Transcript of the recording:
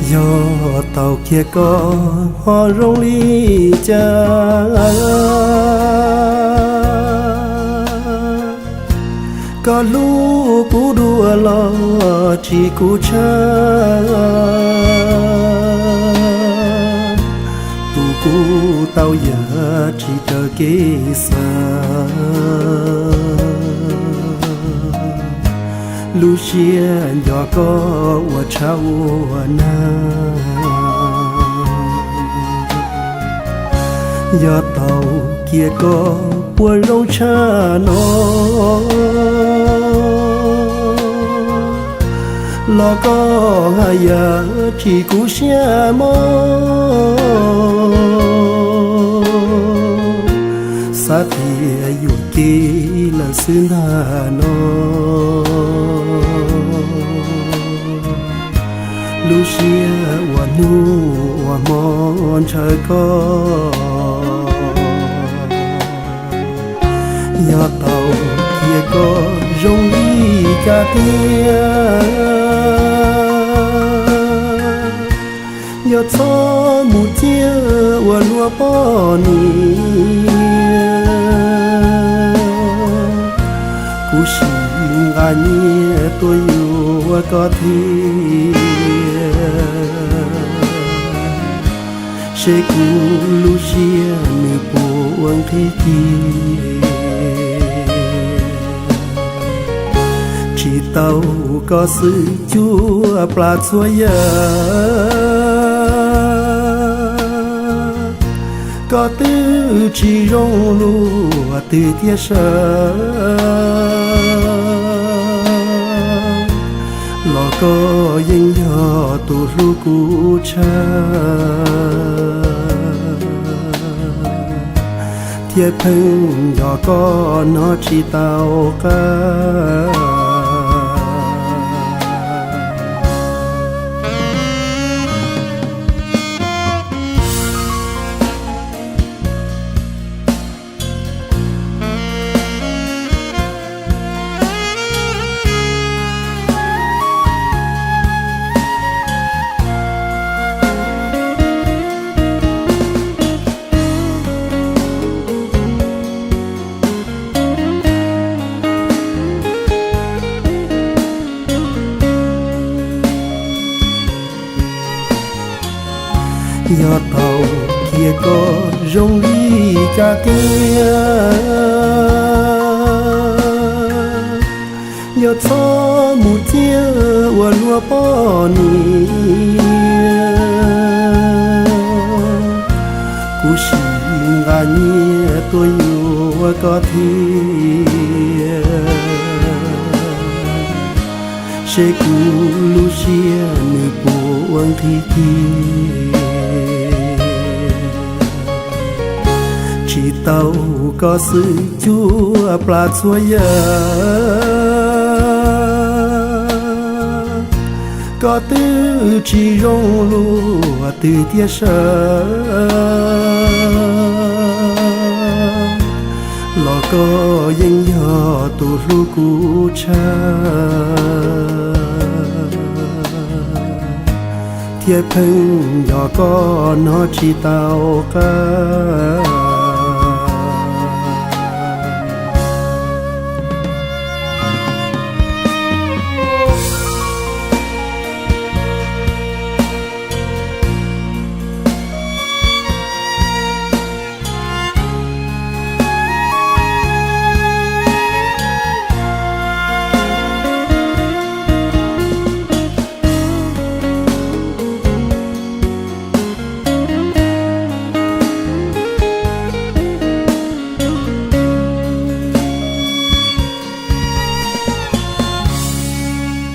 Yog tau kiag koj ho zoo li cas, koj hlub kuv dua los tsis kuv tshaj. Tus kuv tau yam tsis raws kev xav, lub siab nco koj ua tshav ua nag. Yog tau kiag koj puas zoo tshaj no, los koj haj yam tsim kuv siab mog. Xav tias yuam kev lawm xwb ntag no, lub siab ua hnub ua hmo ntshaw koj. Yog tau kiag koj zoo li cas tiag, yog txhob mus ciaj ua luag poj niam. Kuv sim nqa nyiaj tuaj yuav koj thiab, seb kuv lub siab nws puas ua nqhis kiag. Tsis tau koj xwb cuaj plas txhua yam, koj twb tsis zoo luaj twg thiab sawv, los koj yeej yog tus hlub kuv tshaj, thiab pheej nco koj hnov tsis tau qab. Yog tau kiag koj zoo li cas tiag, yog txhob mus ciaj ua luag poj niam. Kuv sim nqa nyiaj tuaj yuav koj thiab, seb kuv lub siab nws puas ua nqhis kiag. Tsis tau koj xwb cuaj plas txhua yam, koj twb tsis zoo luaj twg thiab sawv, los koj yeej yog tus hlub kuv tshaj, thiab pheej nco koj hnov tsis tau qab.